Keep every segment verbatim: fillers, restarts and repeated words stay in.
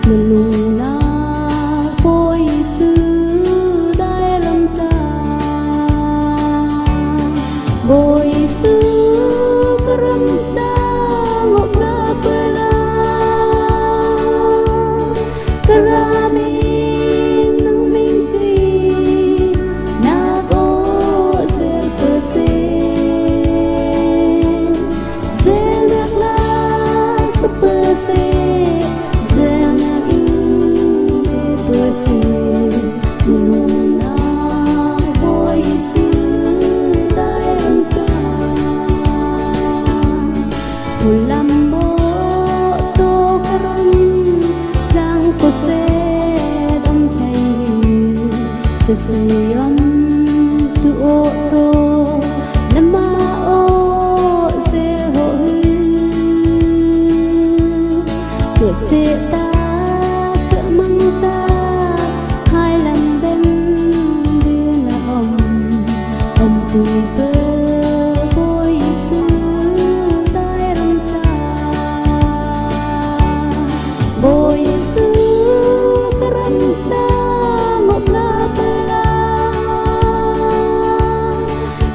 Nalung na boi Isu dai ram ta. Boi Isu ka ram ta ngop na pela. Ka ram in nang ming ki na ko zel pese. Zel na klas pese, zel na ing de pese, nalung na boi Isu dai ram ta. Pulam mo to ka ram lang ko se dom thei, se se om tu o to. Nama o se ho hi. Ko se ta ka mang ta. Hai lam ben di na om. Om tu pe boi Isu dai ram ta. Boi Isu ka ram ta ngop na pela.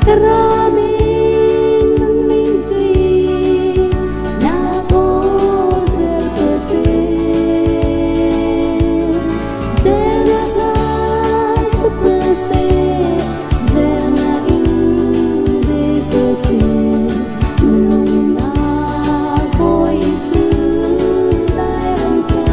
Ka ram in nang ming ki na ko zel pese. Zel na klas pese, zel na ing de pese. Nalung na boi Isu dai ram ta.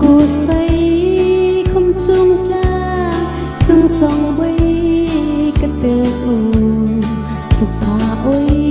Ko sai khum sung ta, sung song boi ka te u, suk pa oi